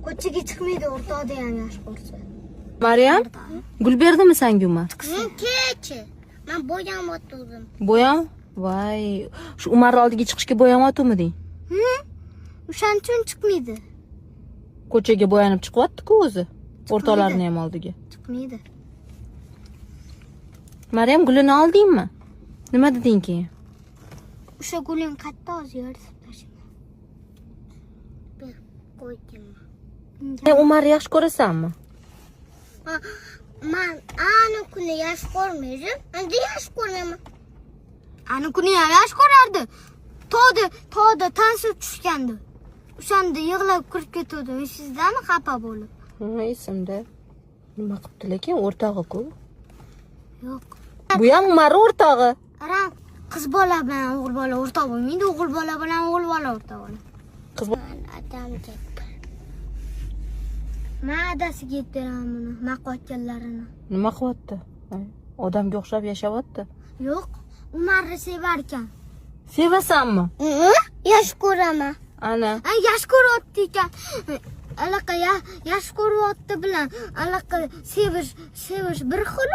Ko'chaga chiqmaydi, o'rtoqda ham yaxshi ko'rsa. Maryam, gul berdimi sanga Umar? Kecha. Men bo'yam otdim. Bo'yam? Voy, shu Umar oldiga chiqishga bo'yam otuvmiding? O'shaning uchun chiqmaydi. Ko'chaga bo'yanib chiqyapti-ku o'zi. O'rtoqlarini ham oldiga. Chiqmaydi. Maryam, gulini oldingmi? Nima deding keyin? O'sha guling qayerda hozir yoritib tashladim. Berib qo'ydim. Sen Umarni yaxshi ko'rasanmi? Man ani kuni yaxshi ko'rmaydim. Endi yaxshi ko'raman. Ani kuni ham yaxshi ko'rardi. Tog'da, tog'da tansi tushgandi. O'shanda yig'lab kirib ketuvdim. Esizdami xafa bo'lib? Ha, esimda. Nima qilibdi lekin o'rtog'i-ku. Yo'q. Bu ham Umarni o'rtog'i. Aram qiz bola bilan o'g'il bola o'rtoq bo'lmaydi, o'g'il bola bilan o'g'il bola o'rtoq bo'ladi. Qiz Adam deb. Man adasiga yetib beraman buni, maqotganlarini. Nima qilyapti? Ay, odamga o'xshab yashayapti. Yo'q, Umarni sevar ekan. Sevasanmi? Yaxshi ko'raman. Ana. Yaxshi ko'ryapti ekan. Anaqa yaxshi ko'ryapti bilan anaqa sevish bir xil.